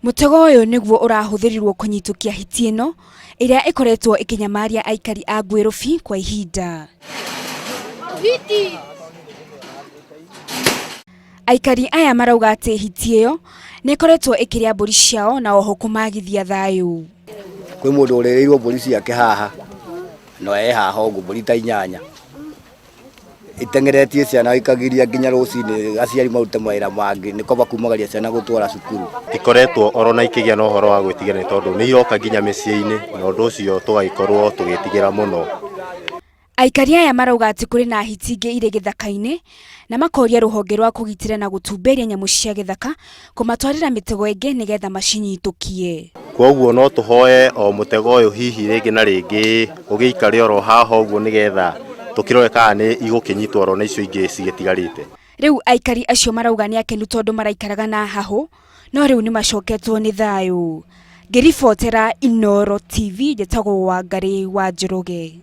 Mũtego ũyũ nĩguo ũrahũthĩrirwo kũnyitũkia hiti ĩno ĩrĩa ĩkoretwo ĩkĩnyamaria aikari a Ngwĩrũbi kwa ihinda. Aikari aya marauga atĩ hiti ĩyo nĩ ĩkoretwo ĩkĩrĩa mbũri ciao na oho kũmagithia thayũ. Kwĩ mũndũ ũrĩrĩirwo mbũri ciake haha no e haha ũguo mbũri ta inyanya iteng'eretie ciana ikagiria nginya rũcinĩ aciari marute mawĩra mangĩ nĩ kwamba kumagaria ciana gũtwara cukuru. Ikoretwo oro na ikĩgĩa na ũhoro wa gwĩtigĩra nĩ tondũ nĩ iroka nginya mĩciĩ-inĩ na ũndũ ũcio tũgagĩkorwo tũgĩtigĩra mũno. Aikari aya marauga atĩ kũrĩ na hiti ingĩ irĩ gĩthaka-inĩ na makoria rũhonge rwa kũgitĩra na gũtumberia nyamũ cia gĩthaka kũmatwarĩra mĩtego ĩngĩ nĩgetha macinyitũkie. Kwoguo no tũhoe o mũtego ũyũ hihi rĩngĩ na rĩngĩ ũgĩikare oro haha ũguo nĩgetha tũkĩrore kana nĩ igũkĩnyitwo oro na icio ingĩ cigĩtigarĩte. Rĩu aikari acio marauga nĩ akenu tondũ maraikaraga na hahũ no rĩu nĩ macoketwo nĩ thayũ. Ngĩribotera Inooro TV njĩtagwo Wangarĩ wa Njoroge.